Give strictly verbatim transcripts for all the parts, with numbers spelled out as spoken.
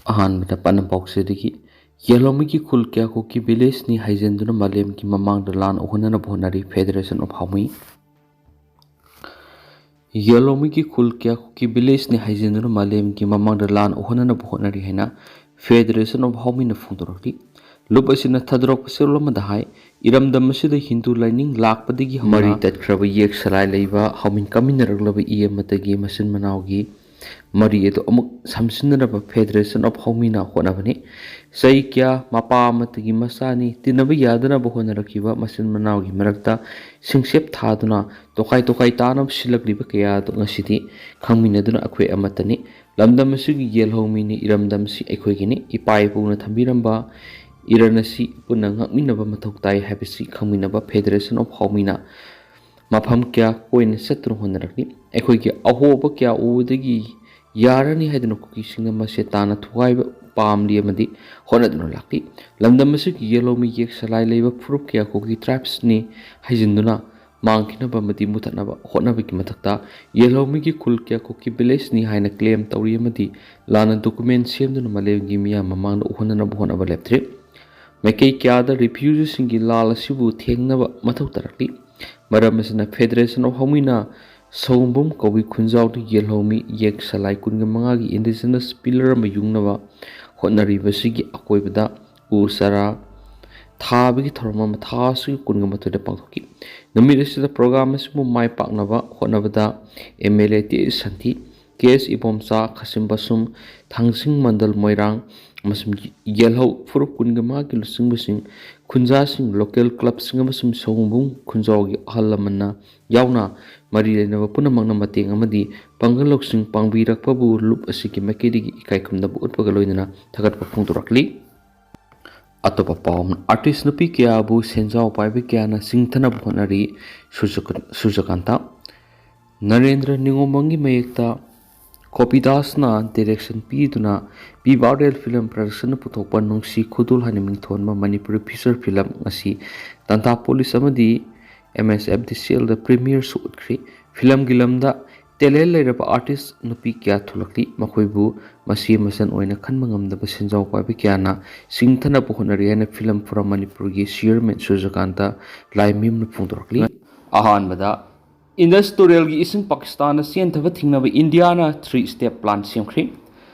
ꯑꯍꯥꯟꯕꯗ ꯄꯥꯟꯅꯝ ꯄꯥꯎꯆꯦꯗꯒꯤ: ꯌꯦꯜꯍꯧꯃꯤꯒꯤ ꯈꯨꯜ ꯀꯌꯥ ꯀꯨꯀꯤ ꯚꯤꯂꯦꯖꯅꯤ ꯍꯥꯏꯖꯤꯟꯗꯨꯅ ꯃꯥꯂꯦꯝꯒꯤ ꯃꯃꯥꯡꯗ ꯂꯥꯟ ꯑꯣꯛꯍꯟꯅꯅꯕ ꯍꯣꯠꯅꯔꯤ ꯐꯦꯗꯔꯦꯁꯟ ꯑꯣꯐ ꯍꯥꯎꯃꯤ꯫ ꯌꯦꯜꯍꯧꯃꯤꯒꯤ ꯈꯨꯜ ꯀꯌꯥ ꯀꯨꯀꯤ ꯚꯤꯂꯦꯖꯅꯤ ꯍꯥꯏꯖꯤꯟꯗꯨꯅ ꯃꯥꯂꯦꯝꯒꯤ ꯃꯃꯥꯡꯗ ꯂꯥꯟ ꯑꯣꯛꯍꯟꯅꯅꯕ ꯍꯣꯠꯅꯔꯤ ꯍꯥꯏꯅ ꯐꯦꯗꯔꯦꯁꯟ ꯑꯣꯐ ꯍꯥꯎꯃꯤꯅ ꯐꯣꯡꯗꯣꯔꯛꯂꯤ꯫ ꯂꯨꯞ ꯑꯁꯤꯅ ꯊꯥꯗꯣꯔꯛꯄ ꯆꯦꯔꯣꯜ ꯑꯃꯗ ꯍꯥꯏ, ꯏꯔꯝꯗꯝ ꯑꯁꯤꯗ ꯍꯤꯟꯗꯨ ꯂꯥꯏꯅꯤꯡ ꯂꯥꯛꯄꯗꯒꯤ ꯍꯧꯅ ꯃꯔꯤ ꯇꯠꯈ꯭ꯔꯕ ꯌꯦꯛ ꯁꯂꯥꯏ ꯂꯩꯕ ꯍꯧꯃꯤꯟ ꯀꯥꯃꯤꯟꯅꯔꯛꯂꯕ ꯏ ꯑꯃꯠꯇꯒꯤ ꯃꯆꯤꯟ ꯃꯅꯥꯎꯒꯤ ꯃꯔꯤ ꯑꯗꯨ ꯑꯃꯨꯛ ꯁꯝꯖꯤꯟꯅꯅꯕ ꯐꯦꯗꯔꯦꯁꯟ ꯑꯣꯐ ꯍꯧꯃꯤꯅ ꯍꯣꯠꯅꯕꯅꯤ꯫ ꯆꯍꯤ ꯀꯌꯥ ꯃꯄꯥ ꯑꯃꯠꯇꯒꯤ ꯃꯆꯥꯅꯤ ꯇꯤꯟꯅꯕ ꯌꯥꯗꯅꯕ ꯍꯣꯠꯅꯔꯛꯈꯤꯕ ꯃꯆꯤꯟ ꯃꯅꯥꯎꯒꯤ ꯃꯔꯛꯇ ꯁꯤꯡꯁꯦꯞ ꯊꯥꯗꯨꯅ ꯇꯣꯈꯥꯏ ꯇꯣꯈꯥꯏ ꯇꯥꯅꯕ ꯁꯤꯜꯂꯛꯂꯤꯕ ꯀꯌꯥ ꯑꯗꯨ ꯉꯁꯤꯗꯤ ꯈꯪꯃꯤꯟꯅꯗꯨꯅ ꯑꯩꯈꯣꯏ ꯑꯃꯠꯇꯅꯤ꯫ ꯂꯝꯗꯝ ꯑꯁꯤꯒꯤ ꯌꯦꯜꯍꯧꯃꯤꯅꯤ, ꯏꯔꯝꯗꯝꯁꯤ ꯑꯩꯈꯣꯏꯒꯤꯅꯤ, ꯏꯄꯥ ꯏꯄꯨꯅ ꯊꯝꯕꯤꯔꯝꯕ ꯏꯔꯟ ꯑꯁꯤ ꯄꯨꯟꯅ ꯉꯥꯛꯃꯤꯟꯅꯕ ꯃꯊꯧ ꯇꯥꯏ ꯍꯥꯏꯕꯁꯤ ꯈꯪꯃꯤꯟꯅꯕ ꯐꯦꯗꯔꯦꯁꯟ ꯑꯣꯐ ꯍꯧꯃꯤꯅ ꯃꯐꯝ ꯀꯌꯥ ꯀꯣꯏꯅ ꯆꯠꯇꯨꯅ ꯍꯣꯠꯅꯔꯛꯂꯤ꯫ ꯑꯩꯈꯣꯏꯒꯤ ꯑꯍꯣꯕ ꯀꯌꯥ ꯎꯕꯗꯒꯤ ꯌꯥꯔꯅꯤ ꯍꯥꯏꯗꯨꯅ ꯀꯨꯀꯤꯁꯤꯡꯅ ꯃꯁꯦ ꯇꯥꯅ ꯊꯨꯒꯥꯏꯕ ꯄꯥꯝꯂꯤ ꯑꯃꯗꯤ ꯍꯣꯠꯅꯗꯨꯅ ꯂꯥꯛꯂꯤ꯫ ꯂꯝꯗꯝ ꯑꯁꯤꯒꯤ ꯌꯦꯜꯍꯧꯃꯤ ꯌꯦꯛ ꯁꯂꯥꯏ ꯂꯩꯕ ꯐꯨꯔꯨꯞ ꯀꯌꯥ ꯀꯨꯀꯤ ꯇ꯭ꯔꯥꯏꯕꯁꯅꯤ ꯍꯥꯏꯖꯤꯟꯗꯨꯅ ꯃꯥꯡꯈꯤꯅꯕ ꯑꯃꯗꯤ ꯃꯨꯊꯠꯅꯕ ꯍꯣꯠꯅꯕꯒꯤ ꯃꯊꯛꯇ ꯌꯦꯜꯍꯧꯃꯤꯒꯤ ꯈꯨꯜ ꯀꯌꯥ ꯀꯨꯀꯤ ꯚꯤꯂꯦꯖꯅꯤ ꯍꯥꯏꯅ ꯀ꯭ꯂꯦꯝ ꯇꯧꯔꯤ ꯑꯃꯗꯤ ꯂꯥꯟꯅ ꯗꯣꯀꯨꯃꯦꯟ ꯁꯦꯝꯗꯨꯅ ꯃꯥꯂꯦꯝꯒꯤ ꯃꯤꯌꯥꯝ ꯃꯃꯥꯡꯗ ꯎꯍꯟꯅꯅꯕ ꯍꯣꯠꯅꯕ ꯂꯦꯞꯇ꯭ꯔꯤ꯫ ꯃꯥꯏꯀꯩ ꯀꯌꯥꯗ ꯔꯤꯐ꯭ꯌꯨꯖꯤꯁꯤꯡꯒꯤ ꯂꯥꯜ ꯑꯁꯤꯕꯨ ꯊꯦꯡꯅꯕ ꯃꯊꯧ ꯇꯥꯔꯛꯂꯤ꯫ ꯃꯔꯝ ꯑꯁꯤꯅ ꯐꯦꯗꯔꯦꯁꯟ ꯑꯣꯐ ꯍꯧꯃꯤꯅ ꯁꯧꯕꯨꯝ ꯀꯧꯕꯤ ꯈꯨꯟꯖꯥꯎꯗ ꯌꯦꯜꯍꯧꯃꯤ ꯌꯦꯛ ꯁꯂꯥꯏ ꯀꯨꯟꯒ ꯃꯉꯥꯒꯤ ꯏꯟꯗꯤꯖꯤꯅꯁ ꯄꯤꯂꯔ ꯑꯃ ꯌꯨꯡꯅꯕ ꯍꯣꯠꯅꯔꯤꯕꯁꯤꯒꯤ ꯑꯀꯣꯏꯕꯗ ꯎ ꯆꯥꯔꯥ ꯊꯥꯕꯒꯤ ꯊꯧꯔꯝ ꯑꯃ ꯊꯥ ꯑꯁꯤꯒꯤ ꯀꯨꯟꯒ ꯃꯥꯊꯣꯏꯗ ꯄꯥꯡꯊꯣꯛꯈꯤ꯫ ꯅꯨꯃꯤꯠ ꯑꯁꯤꯗ ꯄ꯭ꯔꯣꯒ꯭ꯔꯥꯝ ꯑꯁꯤꯕꯨ ꯃꯥꯏ ꯄꯥꯛꯅꯕ ꯍꯣꯠꯅꯕꯗ ꯑꯦꯝ ꯑꯦꯜ ꯑꯦ ꯇꯤ ꯑꯦꯁ ꯁꯟꯊꯤ, ꯀꯦ ꯑꯦꯁ ꯏꯕꯣꯝꯆꯥ, ꯈꯥꯁꯤꯝ ꯕꯥꯁꯨꯝ, ꯊꯥꯡꯖꯤꯡ ꯃꯟꯗꯜ ꯃꯣꯏꯔꯥꯡ ꯑꯃꯁꯨꯡ ꯌꯦꯜꯍꯧ ꯐꯨꯔꯨꯞ ꯀꯨꯟꯒ ꯃꯉꯥꯒꯤ ꯂꯨꯆꯤꯡꯕꯁꯤꯡ, ꯈꯨꯟꯖꯥꯁꯤꯡ, ꯂꯣꯀꯦꯜ ꯀ꯭ꯂꯕꯁꯤꯡ ꯑꯃꯁꯨꯡ ꯁꯧꯕꯨꯝ ꯈꯨꯟꯖꯥꯎꯒꯤ ꯑꯍꯜ ꯂꯃꯟꯅ ꯌꯥꯎꯅ ꯃꯔꯤ ꯂꯩꯅꯕ ꯄꯨꯝꯅꯃꯛꯅ ꯃꯇꯦꯡ ꯑꯃꯗꯤ ꯄꯥꯡꯒꯜ ꯂꯧꯁꯤꯡ ꯄꯥꯡꯕꯤꯔꯛꯄꯕꯨ ꯂꯨꯞ ꯑꯁꯤꯒꯤ ꯃꯥꯏꯀꯩꯗꯒꯤ ꯏꯀꯥꯏ ꯈꯨꯝꯅꯕ ꯎꯠꯄꯒ ꯂꯣꯏꯅꯅ ꯊꯥꯒꯠꯄ ꯐꯣꯡꯗꯣꯔꯛꯂꯤ꯫ ꯑꯇꯣꯞꯄ ꯄꯥꯎ ꯑꯃꯅ, ꯑꯥꯔꯇꯤꯁ ꯅꯨꯄꯤ ꯀꯌꯥꯕꯨ ꯁꯦꯟꯖꯥꯎ ꯄꯥꯏꯕ ꯀꯌꯥꯅ ꯁꯤꯡꯊꯅꯕ ꯍꯣꯠꯅꯔꯤ ꯁꯨꯔꯖꯀ-, ꯁꯨꯔꯖꯀꯥꯟꯇ꯫ ꯅꯔꯦꯟꯗ꯭ꯔ ꯅꯤꯉꯣꯝꯕꯝꯒꯤ ꯃꯌꯦꯛꯇ ꯀꯣꯄꯤꯗꯥꯁꯅ ꯗꯤꯔꯦꯛꯁꯟ ꯄꯤꯗꯨꯅ ꯄꯤ ꯕꯥꯔꯗꯦꯜ ꯐꯤꯂꯝ ꯄ꯭ꯔꯗꯛꯁꯟꯅ ꯄꯨꯊꯣꯛꯄ ꯅꯨꯡꯁꯤ ꯈꯨꯗꯣꯜ ꯍꯥꯏꯅ ꯃꯤꯡꯊꯣꯟꯕ ꯃꯅꯤꯄꯨꯔꯤ ꯐꯤꯆꯔ ꯐꯤꯂꯝ ꯉꯁꯤ ꯇꯥꯟꯊꯥ ꯄꯣꯂꯤꯁ ꯑꯃꯗꯤ ꯑꯦꯝ ꯑꯦꯁ ꯑꯦꯐ ꯗꯤ ꯁꯤ ꯑꯦꯜꯗ ꯄ꯭ꯔꯤꯃꯤꯌꯔꯁꯨ ꯎꯠꯈ꯭ꯔꯤ꯫ ꯐꯤꯂꯝꯒꯤ ꯂꯝꯗ ꯇꯦꯂꯦꯟ ꯂꯩꯔꯕ ꯑꯥꯔꯇꯤꯁ ꯅꯨꯄꯤ ꯀꯌꯥ ꯊꯣꯛꯂꯛꯂꯤ꯫ ꯃꯈꯣꯏꯕꯨ ꯃꯁꯤ ꯃꯆꯟ ꯑꯣꯏꯅ ꯈꯟꯕ ꯉꯝꯗꯕ ꯁꯦꯟꯖꯥꯎ ꯄꯥꯏꯕ ꯀꯌꯥꯅ ꯁꯤꯡꯊꯅꯕ ꯍꯣꯠꯅꯔꯤ ꯍꯥꯏꯅ ꯐꯤꯂꯝ ꯐꯣꯔꯝ ꯃꯅꯤꯄꯨꯔꯒꯤ ꯆꯤꯌꯔꯃꯦꯟ ꯁꯨꯔꯖꯀꯥꯟꯇ ꯂꯥꯏꯃꯌꯨꯝꯅ ꯐꯣꯡꯗꯣꯔꯛꯂꯤ꯫ ꯑꯍꯥꯟꯕꯗ, ꯏꯟꯗꯁ ꯇꯨꯔꯦꯜꯒꯤ ꯏꯁꯤꯡ ꯄꯥꯀꯤꯁꯇꯥꯟꯗ ꯆꯦꯟꯊꯕ ꯊꯤꯡꯅꯕ ꯏꯟꯗꯤꯌꯥꯅ ꯊ꯭ꯔꯤ ꯁ꯭ꯇꯦꯞ ꯄ꯭ꯂꯥꯟ ꯁꯦꯝꯈ꯭ꯔꯦ꯫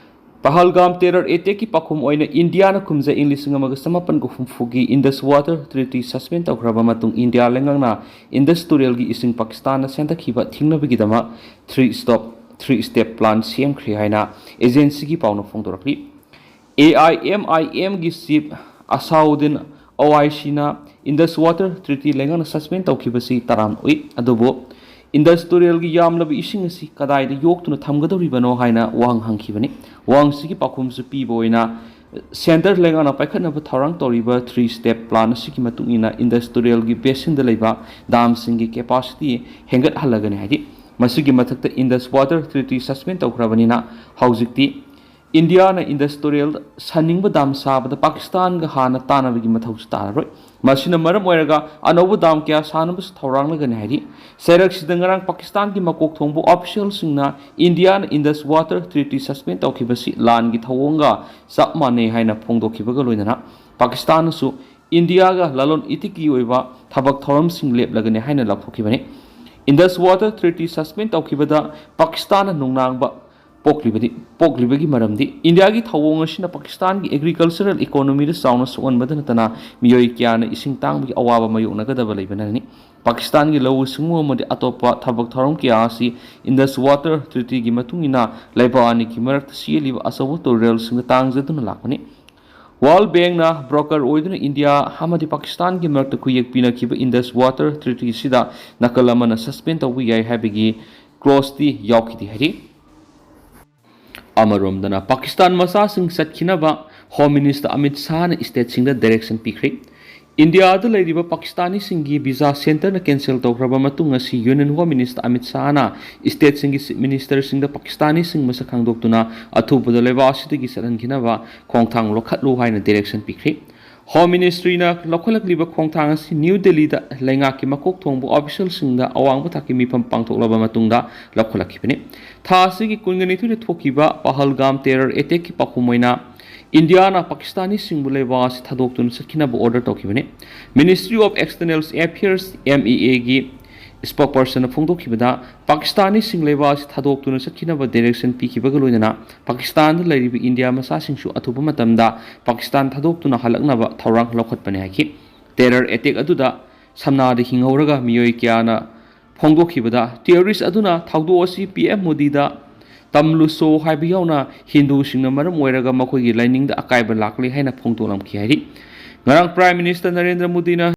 ꯄꯍꯜꯒꯥꯝ ꯇꯦꯔꯔ ꯑꯦꯇꯦꯛꯀꯤ ꯄꯥꯎꯈꯨꯝ ꯑꯣꯏꯅ ꯏꯟꯗꯤꯌꯥꯅ ꯀꯨꯝꯖꯥ ꯏꯪ ꯂꯤꯁꯤꯡ ꯑꯃꯒ ꯆꯃꯥꯄꯟ ꯍꯨꯝꯐꯨꯒꯤ ꯏꯟꯗꯁ ꯋꯥꯇꯔ ꯇ꯭ꯔꯤꯇꯤ ꯁꯁꯄꯦꯟ ꯇꯧꯈ꯭ꯔꯕ ꯃꯇꯨꯡ ꯏꯟꯗꯤꯌꯥ ꯂꯩꯉꯥꯛꯅ ꯏꯟꯗꯁ ꯇꯨꯔꯦꯜꯒꯤ ꯏꯁꯤꯡ ꯄꯥꯀꯤꯁꯇꯥꯟꯗ ꯆꯦꯟꯊꯈꯤꯕ ꯊꯤꯡꯅꯕꯒꯤꯗꯃꯛ three stop three step plan ꯁꯦꯝꯈ꯭ꯔꯦ ꯍꯥꯏꯅ ꯑꯦꯖꯦꯟꯁꯤꯒꯤ ꯄꯥꯎꯅ ꯐꯣꯡꯗꯣꯔꯛꯂꯤ꯫ ꯑꯦ ꯑꯥꯏ ꯑꯦꯝ ꯑꯥꯏ ꯑꯦꯝꯒꯤ ꯆꯤꯐ ꯑꯁꯥꯎꯗꯤꯟ ꯑꯣꯋꯥꯏꯁꯤꯅ ꯏꯟꯗꯁ ꯋꯥꯇꯔ ꯇ꯭ꯔꯤꯇꯤ ꯂꯩꯉꯥꯛꯅ ꯁꯁꯄꯦꯟ ꯇꯧꯈꯤꯕꯁꯤ ꯇꯔꯥꯝꯅ ꯑꯣꯛꯏ, ꯑꯗꯨꯕꯨ ꯏꯟꯗꯁ ꯇꯨꯔꯦꯜꯒꯤ ꯌꯥꯝꯂꯕ ꯏꯁꯤꯡ ꯑꯁꯤ ꯀꯗꯥꯏꯗ ꯌꯣꯛꯇꯨꯅ ꯊꯝꯒꯗꯧꯔꯤꯕꯅꯣ ꯍꯥꯏꯅ ꯋꯥꯍꯪ ꯍꯪꯈꯤꯕꯅꯤ꯫ ꯋꯥꯍꯪꯁꯤꯒꯤ ꯄꯥꯎꯈꯨꯝꯁꯨ ꯄꯤꯕ ꯑꯣꯏꯅ ꯁꯦꯟꯇꯔ ꯂꯩꯉꯥꯛꯅ ꯄꯥꯏꯈꯠꯅꯕ ꯊꯧꯔꯥꯡ ꯇꯧꯔꯤꯕ ꯊ꯭ꯔꯤ ꯁ꯭ꯇꯦꯞ ꯄ꯭ꯂꯥꯟ ꯑꯁꯤꯒꯤ ꯃꯇꯨꯡ ꯏꯟꯅ ꯏꯟꯗꯁ ꯇꯨꯔꯦꯜꯒꯤ ꯕꯦꯁꯤꯟꯗ ꯂꯩꯕ ꯗꯥꯝꯁꯤꯡꯒꯤ ꯀꯦꯄꯥꯁꯤꯇꯤ ꯍꯦꯟꯒꯠꯍꯜꯂꯒꯅꯤ ꯍꯥꯏꯗꯤ, ꯃꯁꯤꯒꯤ ꯃꯊꯛꯇ ꯏꯟꯗꯁ ꯋꯥꯇꯔ ꯇ꯭ꯔꯤꯇꯤ ꯁꯁꯄꯦꯟ ꯇꯧꯈ꯭ꯔꯕꯅꯤꯅ ꯍꯧꯖꯤꯛꯇꯤ ꯏꯟꯗꯤꯌꯥꯅ ꯏꯟꯗꯁ ꯇꯨꯔꯦꯜꯗ ꯁꯥꯅꯤꯡꯕ ꯗꯥꯝ ꯁꯥꯕꯗ ꯄꯥꯀꯤꯁꯇꯥꯟꯒ ꯍꯥꯟꯅ ꯇꯥꯟꯅꯕꯒꯤ ꯃꯊꯧꯁꯨ ꯇꯥꯔꯔꯣꯏ꯫ ꯃꯁꯤꯅ ꯃꯔꯝ ꯑꯣꯏꯔꯒ ꯑꯅꯧꯕ ꯗꯥꯝ ꯀꯌꯥ ꯁꯥꯅꯕꯁꯨ ꯊꯧꯔꯥꯡꯂꯒꯅꯤ ꯍꯥꯏꯔꯤ꯫ ꯆꯩꯔꯛꯁꯤꯗ ꯉꯔꯥꯡ ꯄꯥꯀꯤꯁꯇꯥꯟꯒꯤ ꯃꯀꯣꯛ ꯊꯣꯡꯕ ꯑꯣꯐꯤꯁꯤꯌꯦꯜꯁꯤꯡꯅ ꯏꯟꯗꯤꯌꯥꯅ ꯏꯟꯗꯁ ꯋꯥꯇꯔ ꯇ꯭ꯔꯤꯇꯤ ꯁꯁꯄꯦꯟ ꯇꯧꯈꯤꯕꯁꯤ ꯂꯥꯟꯒꯤ ꯊꯧꯑꯣꯡꯒ ꯆꯞ ꯃꯥꯟꯅꯩ ꯍꯥꯏꯅ ꯐꯣꯡꯗꯣꯛꯈꯤꯕꯒ ꯂꯣꯏꯅꯅ ꯄꯥꯀꯤꯁꯇꯥꯟꯅꯁꯨ ꯏꯟꯗꯤꯌꯥꯒ ꯂꯂꯣꯟ ꯏꯇꯤꯛꯀꯤ ꯑꯣꯏꯕ ꯊꯕꯛ ꯊꯧꯔꯝꯁꯤꯡ ꯂꯦꯞꯂꯒꯅꯤ ꯍꯥꯏꯅ ꯂꯥꯎꯊꯣꯛꯈꯤꯕꯅꯤ꯫ ꯏꯟꯗꯁ ꯋꯥꯇꯔ ꯇ꯭ꯔꯤꯇꯤ ꯁꯁꯄꯦꯟ ꯇꯧꯈꯤꯕꯗ ꯄꯥꯀꯤꯁꯇꯥꯟꯅ ꯅꯨꯡꯅꯥꯡꯕ ꯄꯣꯛꯂꯤꯕꯗꯤ ꯄꯣꯛꯂꯤꯕꯒꯤ ꯃꯔꯝꯗꯤ ꯏꯟꯗꯤꯌꯥꯒꯤ ꯊꯧꯑꯣꯡ ꯑꯁꯤꯅ ꯄꯥꯀꯤꯁꯇꯥꯟꯒꯤ ꯑꯦꯒ꯭ꯔꯤꯀꯜꯆꯔꯦꯜ ꯏꯀꯣꯅꯣꯃꯤꯗ ꯆꯥꯎꯅ ꯁꯣꯛꯍꯟꯕꯗ ꯅꯠꯇꯅ ꯃꯤꯑꯣꯏ ꯀꯌꯥꯅ ꯏꯁꯤꯡ ꯇꯥꯡꯕꯒꯤ ꯑꯋꯥꯕ ꯃꯥꯌꯣꯛꯅꯒꯗꯕ ꯂꯩꯕꯅꯅꯤ꯫ ꯄꯥꯀꯤꯁꯇꯥꯟꯒꯤ ꯂꯧꯎ ꯁꯤꯡꯎ ꯑꯃꯗꯤ ꯑꯇꯣꯞꯄ ꯊꯕꯛ ꯊꯧꯔꯝ ꯀꯌꯥ ꯑꯁꯤ ꯏꯟꯗꯁ ꯋꯥꯇꯔ ꯇ꯭ꯔꯤꯇꯤꯒꯤ ꯃꯇꯨꯡ ꯏꯟꯅ ꯂꯩꯕꯥꯛ ꯑꯅꯤꯒꯤ ꯃꯔꯛꯇ ꯆꯦꯜꯂꯤꯕ ꯑꯆꯧꯕ ꯇꯨꯔꯦꯜꯁꯤꯡꯗ ꯇꯥꯡꯖꯗꯨꯅ ꯂꯥꯛꯄꯅꯤ꯫ ꯋꯥꯔꯜ ꯕꯦꯡꯅ ꯕ꯭ꯔꯣꯀꯔ ꯑꯣꯏꯗꯨꯅ ꯏꯟꯗꯤꯌꯥ ꯑꯃꯗꯤ ꯄꯥꯀꯤꯁꯇꯥꯟꯒꯤ ꯃꯔꯛꯇ ꯈꯨꯌꯦꯛ ꯄꯤꯅꯈꯤꯕ ꯏꯟꯗꯁ ꯋꯥꯇꯔ ꯇ꯭ꯔꯤꯇꯤ ꯑꯁꯤꯗ ꯅꯥꯀꯜ ꯑꯃꯅ ꯁꯁꯄꯦꯟ ꯇꯧꯕ ꯌꯥꯏ ꯍꯥꯏꯕꯒꯤ ꯀ꯭ꯂꯣꯖꯇꯤ ꯌꯥꯎꯈꯤꯗꯦ ꯍꯥꯏꯔꯤ꯫ ꯑꯃꯔꯣꯝꯗꯅ ꯄꯥꯀꯤꯁꯇꯥꯟ ꯃꯆꯥꯁꯤꯡ ꯆꯠꯈꯤꯅꯕ ꯍꯣꯝ ꯃꯤꯅꯤꯁꯇꯔ ꯑꯃꯤꯠ ꯁꯥꯍꯅ ꯁ꯭ꯇꯦꯠꯁꯤꯡꯗ ꯗꯥꯏꯔꯦꯛꯁꯟ ꯄꯤꯈ꯭ꯔꯦ꯫ ꯏꯟꯗꯤꯌꯥꯗ ꯂꯩꯔꯤꯕ ꯄꯥꯀꯤꯁꯇꯥꯅꯤꯁꯤꯡꯒꯤ ꯚꯤꯖꯥ ꯁꯦꯟꯇꯔꯅ ꯀꯦꯟꯁꯦꯜ ꯇꯧꯈ꯭ꯔꯕ ꯃꯇꯨꯡ ꯑꯁꯤ ꯌꯨꯅꯤꯌꯟ ꯍꯣꯝ ꯃꯤꯅꯤꯁꯇꯔ ꯑꯃꯤꯠ ꯁꯥꯍꯅ ꯁ꯭ꯇꯦꯠꯁꯤꯡꯒꯤ ꯆꯤꯐ ꯃꯤꯅꯤꯁꯇꯔꯁꯤꯡꯗ ꯄꯥꯀꯤꯁꯇꯥꯅꯤꯁꯤꯡ ꯃꯁꯛ ꯈꯪꯗꯣꯛꯇꯨꯅ ꯑꯊꯨꯕꯗ ꯂꯩꯕꯥꯛ ꯑꯁꯤꯗꯒꯤ ꯆꯠꯍꯟꯈꯤꯅꯕ ꯈꯣꯡꯊꯥꯡ ꯂꯧꯈꯠꯂꯨ ꯍꯥꯏꯅ ꯗꯥꯏꯔꯦꯛꯁꯟ ꯄꯤꯈ꯭ꯔꯦ꯫ ꯍꯣꯝ ꯃꯤꯅꯤꯁꯇ꯭ꯔꯤꯅ ꯂꯧꯈꯠꯂꯛꯂꯤꯕ ꯈꯣꯡꯊꯥꯡ ꯑꯁꯤ ꯅ꯭ꯌꯨ ꯗꯦꯜꯂꯤꯗ ꯂꯩꯉꯥꯛꯀꯤ ꯃꯀꯣꯛ ꯊꯣꯡꯕ ꯑꯣꯐꯤꯁꯤꯌꯦꯜꯁꯤꯡꯗ ꯑꯋꯥꯡꯕ ꯊꯥꯛꯀꯤ ꯃꯤꯐꯝ ꯄꯥꯡꯊꯣꯛꯂꯕ ꯃꯇꯨꯡꯗ ꯂꯧꯈꯠꯂꯛꯈꯤꯕꯅꯤ꯫ ꯊꯥ ꯑꯁꯤꯒꯤ ꯀꯨꯟꯒꯅꯤꯊꯣꯏꯗ ꯊꯣꯛꯈꯤꯕ ꯄꯍꯜꯒꯥꯝ ꯇꯦꯔꯔ ꯑꯦꯇꯦꯛꯀꯤ ꯄꯥꯎꯈꯨꯝ ꯑꯣꯏꯅ ꯏꯟꯗꯤꯌꯥꯅ ꯄꯥꯀꯤꯁꯇꯥꯅꯤꯁꯤꯡꯕꯨ ꯂꯩꯕꯥꯛ ꯑꯁꯤ ꯊꯥꯗꯣꯛꯇꯨꯅ ꯆꯠꯈꯤꯅꯕ ꯑꯣꯔꯗꯔ ꯇꯧꯈꯤꯕꯅꯤ꯫ Ministry of External Affairs, M E A, ꯒꯤ ꯏꯁꯄꯣꯛꯄꯔꯁꯟꯅ ꯐꯣꯡꯗꯣꯛꯈꯤꯕꯗ, ꯄꯥꯀꯤꯁꯇꯥꯅꯤꯁꯤꯡ ꯂꯩꯕꯥꯛ ꯑꯁꯤ ꯊꯥꯗꯣꯛꯇꯨꯅ ꯆꯠꯈꯤꯅꯕ ꯗꯤꯔꯦꯛꯁꯟ ꯄꯤꯈꯤꯕꯒ ꯂꯣꯏꯅꯅ ꯄꯥꯀꯤꯁꯇꯥꯟꯗ ꯂꯩꯔꯤꯕ ꯏꯟꯗꯤꯌꯥ ꯃꯆꯥꯁꯤꯡꯁꯨ ꯑꯊꯨꯕ ꯃꯇꯝꯗ ꯄꯥꯀꯤꯁꯇꯥꯟ ꯊꯥꯗꯣꯛꯇꯨꯅ ꯍꯜꯂꯛꯅꯕ ꯊꯧꯔꯥꯡ ꯂꯧꯈꯠꯄꯅꯤ ꯍꯥꯏꯈꯤ꯫ ꯇꯦꯔꯔ ꯑꯦꯇꯦꯛ ꯑꯗꯨꯗ ꯁꯝꯅꯥꯗ ꯍꯤꯡꯍꯧꯔꯒ ꯃꯤꯑꯣꯏ ꯀꯌꯥꯅ ꯐꯣꯡꯗꯣꯛꯈꯤꯕꯗ, ꯇꯦꯔꯣꯔꯤꯁ ꯑꯗꯨꯅ ꯊꯧꯗꯣꯛ ꯑꯁꯤ ꯄꯤ ꯑꯦꯝ ꯃꯣꯗꯤꯗ ꯇꯝꯂꯨꯁꯣ ꯍꯥꯏꯕ ꯌꯥꯎꯅ ꯍꯤꯟꯗꯨꯁꯤꯡꯅ ꯃꯔꯝ ꯑꯣꯏꯔꯒ ꯃꯈꯣꯏꯒꯤ ꯂꯥꯏꯅꯤꯡꯗ ꯑꯀꯥꯏꯕ ꯂꯥꯛꯂꯦ ꯍꯥꯏꯅ ꯐꯣꯡꯗꯣꯛꯂꯝꯈꯤ ꯍꯥꯏꯔꯤ꯫ ꯉꯔꯥꯡ ꯄ꯭ꯔꯥꯏꯝ ꯃꯤꯅꯤꯁꯇꯔ ꯅꯔꯦꯟꯗ꯭ꯔ ꯃꯣꯗꯤꯅ